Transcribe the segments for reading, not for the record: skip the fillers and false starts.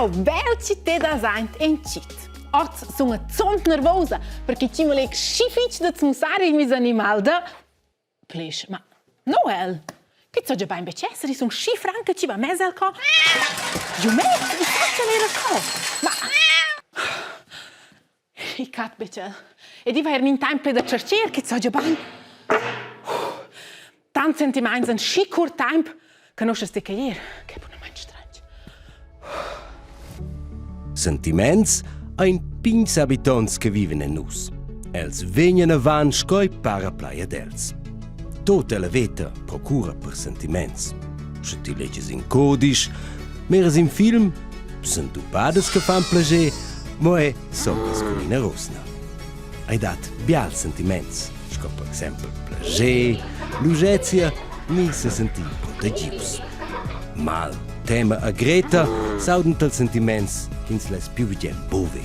Ciao, bel chi te das aint in chit. Oz sun zont nervosa perché chi me leg schi fich da mussar il mis animal da plisch. Ma Noel, che so già bain betg esser, i sun schi franca chi va mez al co. Ju me, i sa era co. Ma I cat betg el. Ed i va er in temp da tschercher che so già bain. Tant sentimaints in schi curt temp conoschas ti che ier, che bunamain stranch. Sentiments ein pigns habitonts che viven en nus. Els vegnan avant sco ei para plai ad els. Tota la veta procura per sentiments. Sche ti leges in codisch, miras in film, sentupadas che fan plager, mo è socas cun ina rosna. Ei dat bials sentiments, sco per exempel plager, lugezia ni sesentir protegius. Mal, tema a Greta s'auden tals sentiments ch'ins less più bugen buver.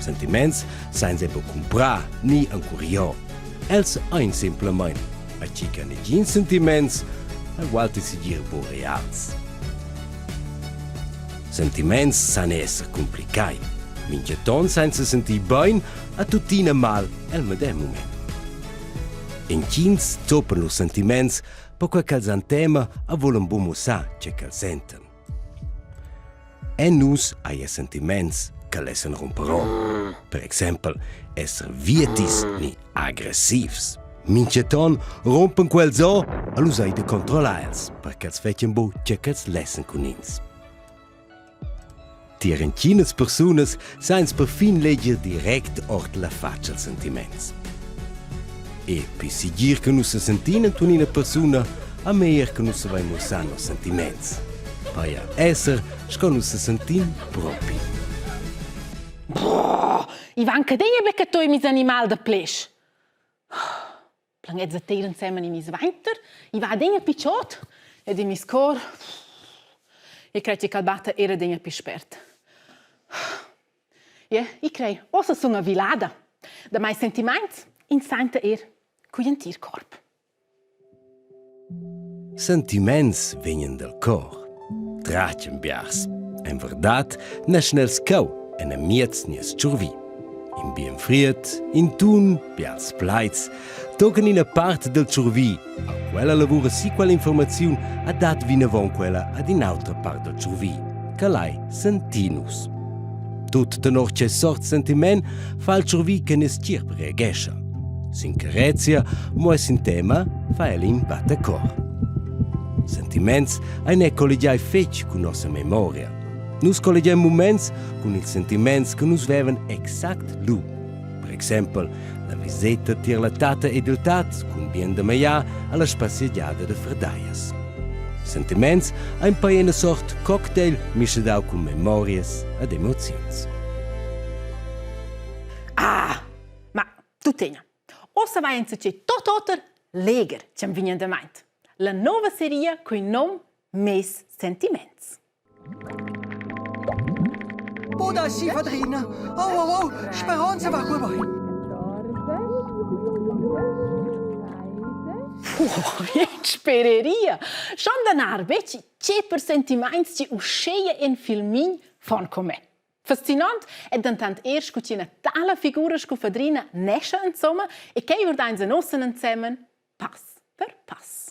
Sentiments sainza buc cumprar ni encuriar. Els ein simplamain a chi che ha negins sentiments, ha ualti segir buc reals. Sentiments san esser cumplicai. Mintgaton senza sentir bein a tuttina mal el medem mument. Entgins zoppan lur sentiments perquei ch'els han tema e vulan buc mussar tgei ch'els sentan. En nus hai sentiments che lessan rumper Per exempel esser vietis ni agressivs. Mintgaton rompen quels o, allu sei da controllar els, per ch'els fetschien buc tgei ch'els lessen cun ins. Tier entginas persunas sa ins perfin leger direct ord la fatscha els sentiments. E pi segir che nus sesentin enturn ina persuna, a meglier che nus savein mussar nos sentiments. Paia esser sco nus sesentin propi. Boah, i van cadegna be che toi mis animal da plesch. Plan eza teir insemen in mis vainter, i va adegna pi chod ed in mis cor i crei che ch'el batta era adegna pi spert. Ie, i crei, uossa sun avilada. Da meis sentimaints ins sainta eir cugl entir corp. Sentiments vegnan dal cor. Tratgan biars. En verdad neschan els cheu enamiez nies tschurvi. In bien fried, in tun, bials plaids, tochen ina part del tschurvi. A quella lavura si quella informaziun a dat vinavon quella ad in'autra part del tschurvi, che lai sentir nus. Tut tenor tgei sort sentiment fa il tschurvi che nies tgierp reagescha. Sin carezia, mo è sin tema, fa el in battacor. Sentiments ein è colligiai fetg cun nossa memoria. Nus colligiain muments cun ils sentiments che nus vevan exact lu. Per exempel la viseta tier la tata ed il tat cun bien da maiar alla spassegiada da ferdaias. Sentiments ein poi ina sort cocktail mischedau cun memorias ed emoziuns. Ah, ma tuttina. Ossa va insatge tot oter leger ch'am vegn andamaint. La nova seria coi nom Mes sentiments. Buda si Fadrina! Oh, oh, oh, speronza va quei bein! Spereria! Schon da betg tge per sentimaints chi uscheia in filmin fan con me. Fascinant è dentant er scu ch'ina tala figura scu Fadrina nescha insomma e quei vurdains nossen ensemen pass per pass.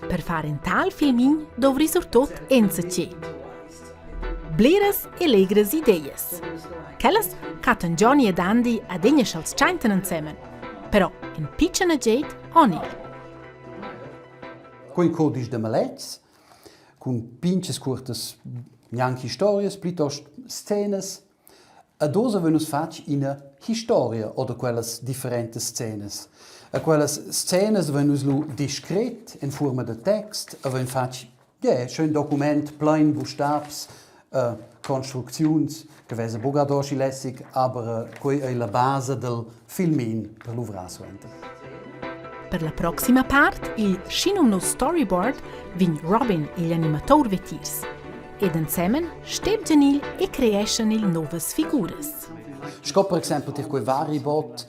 Per far in tal filmin dovri surtut enzatgi. Bleras e legras ideas. Quellas cattan Johnny ed Andy adegna sch'els tschaintan ensemen. Però in pitschen agid oni. Quei codisch da maletgs cun pintgas cuortas gnanc historias, plitost scenas. Ed oz havein nus fatg ina historia oder quellas differentas scenas. E quellas scenas havein nus lu descret en fuorma da text, havein fatg yeah, schön document plein bustabs, äh, construcziuns che vesa buca aschi lässig, aber äh, quei ei la basa del filmin per luvrar suenter. Per la proxima part, il schinumno storyboard, vegn Robin, igl animatur vetiers. Ed ensemen stebgian il e creeschan il novas figuras. Sco per exempel tier quei Varibot,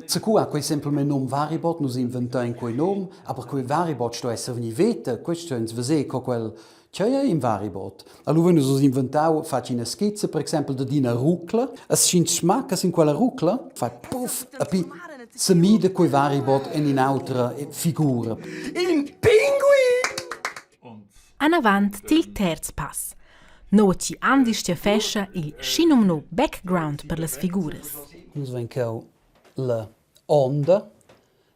Zacu ha quei semplamein num Varibot, nus inventein quei num, aber quei Varibot sto esser vegnì veta, quei sto ins veser co quel. Tgei ei in varibot? Allura vein nus oz inventau, fatg ina skizza per exempel dad ina rucla e sch'ins smacca sin quella rucla, fa puff e pi semida quei varibot en in'autra figura. In pinguin! Anavant til terz pass. Nua chi Andi stiaffescha il schinumno background per las figuras. Nus vein cheu la onda,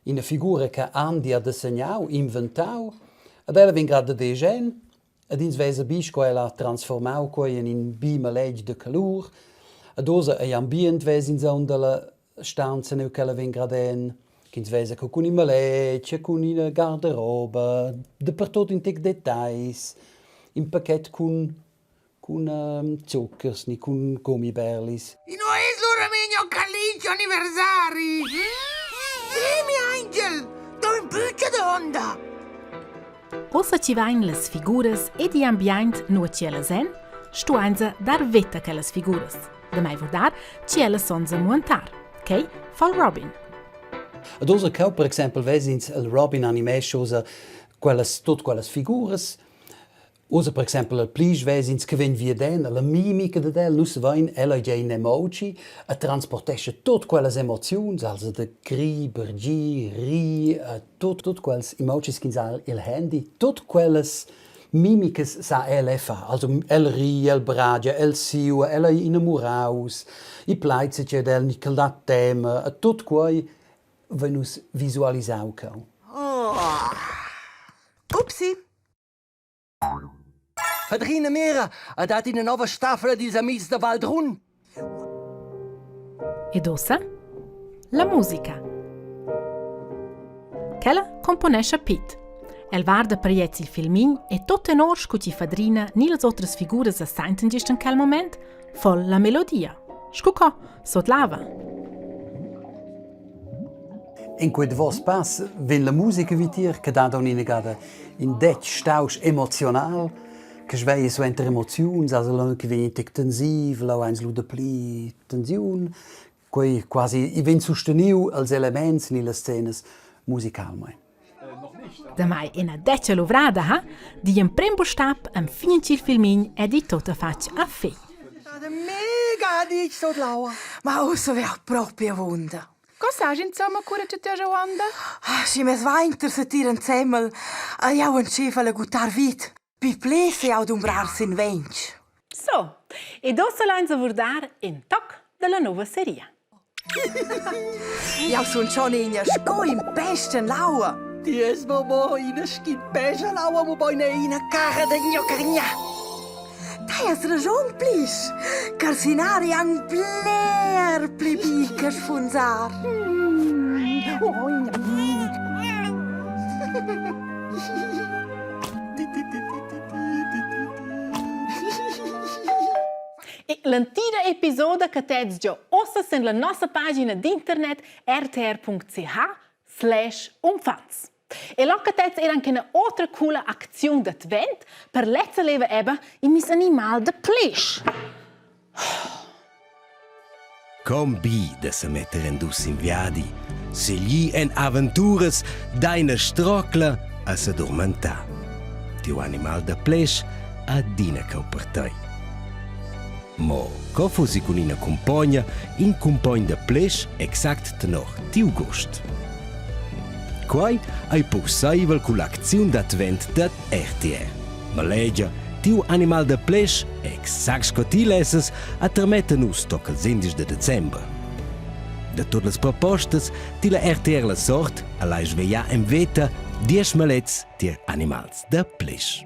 ina figura che Andi ha dissegnau, inventau, ed ella vegn grad da diesch en ed ins vesa bi sco ella ha transformau quei en in bi maletg da colur. Ed ussa egl ambient ves'ins aunc dalla stanza nua ch'ella vegn grad en, ch'ins vesa co cun in maletg e cun ina garderoba, dapertut in tec detagls, in pachet cun cun zuchers ni cun gummibärlis. I nu es lura migno calinch anniversari. Sì, mi angel, do ün pücha d'onda. Ussa chi vain las figuras ed i ambiaint nua chi ellas èn, stuainsa dar veta a quellas figuras. Damai vurdar chi ellas son sa muantar. Quai fa il Robin. Ed oz cheu per exempel ves'ins il Robin animescha ussa quellas tut quellas figuras Ussa per exempel il pli svess che vegn viaden alla mimica dad el, nus vein ella già in emoji e transportescha tut quellas emoziuns, also da gri, bergir, ri, tut tut quels emojis ch'ins ha il handy, tut quellas mimicas sa el e fa. Also el ri, el bragia, el siua, el ei inamuraus, i plaid che ad el ni ch'el dat tema, e tut quei vegn nus visualisau cheu. Oh. Upsi! Fadrina mira, ha dat ina nova stafla dils amitgs da Valdrun. Ed ussa? La musica. Quella componescha Pit. El varda per il filmin e tot tenor scu chi Fadrina ni las otras figuras as saintan gist in quel moment, fol la melodia. Scu co, sot lava. In quei davos pass vegn la musica vitier che dat aunc inagada in detg stausch emozional che sveglia suenter emoziuns, also leu che vegn in tec tensiv, leu eins lu dapli tensiun. Quei quasi i vegn susteniu els elements ni las scenas musicalmein. Damai ina detga luvrada, ha? Di emprem bustab enfin ch'il filmin è di tuttafatg a fin. Mega ditg sut l'aua. Ma ussa vea propi avunda. Co saj insomma cura che ti Wanda? Ah, schi mes vainter se tira ensemmel, jau entscheiva a guttar vit. Pi pli se jau dumbrar sin 20. So, ed ussa lain vurdar in toc della nova seria. Jau sun schon ina sco in pest en l'aua. Ti es mo ina schin pes en l'aua, mo bain ina cara da gnocargna. Ti has ragiun, Plisch. Carsinar è anc bler pli bi che sfunsar. E l'entira episoda che tez giò ossa sen la nossa pagina d'internet rtr.ch/unfants. E là che tez era anche una otra coola acziun d'advent per lezza leva ebba in mis animal de plisch. Con bi da semetter en dus in viadi, segli en aventuras, dai ina strocla a sedurmentar. Tiu animal da plesch adina cheu per tei. Mo co fussi cun ina cumpogna, in cumpogn da plesch exact tenor tiu gust? Quei ei pusseivel cull'acziun d'advent dad RTR. Malegia tiu animal da plesch exact sco ti lessas a termetta nus tocca ils 11 de december. Da tut las propostas ti la RTR la sort a lai svegliar en veta diesch malets tier animals da plisch.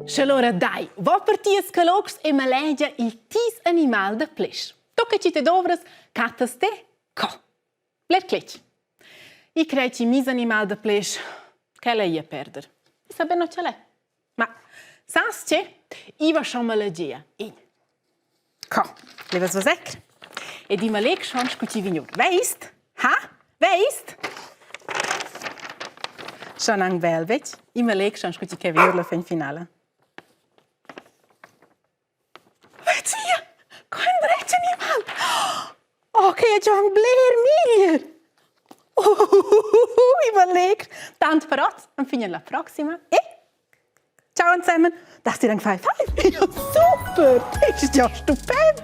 Sche allora dai, va per tias calocs e malegia il tis animal da plisch. Tocca ci te dovras, cattas te co. Bler cletg. I crei chi mis animal da plesch, quel ei a perder. I sa ben che l'è. Ma sas che? I va schon malegia. In. Co? Levas vasec? Ed i maleg schon scu chi vignu. Veist? Ha? Veist? Schon ang bel, vec? I maleg schon scu chi che vignur la fin finala. Zia, co endretg animal! Oh, che è già un bler meglier! Oh, i va. legr. Tant per oz, enfin la proxima e ciao insieme. Das dir ein Five Five. Ja, super, das ist ja stupend.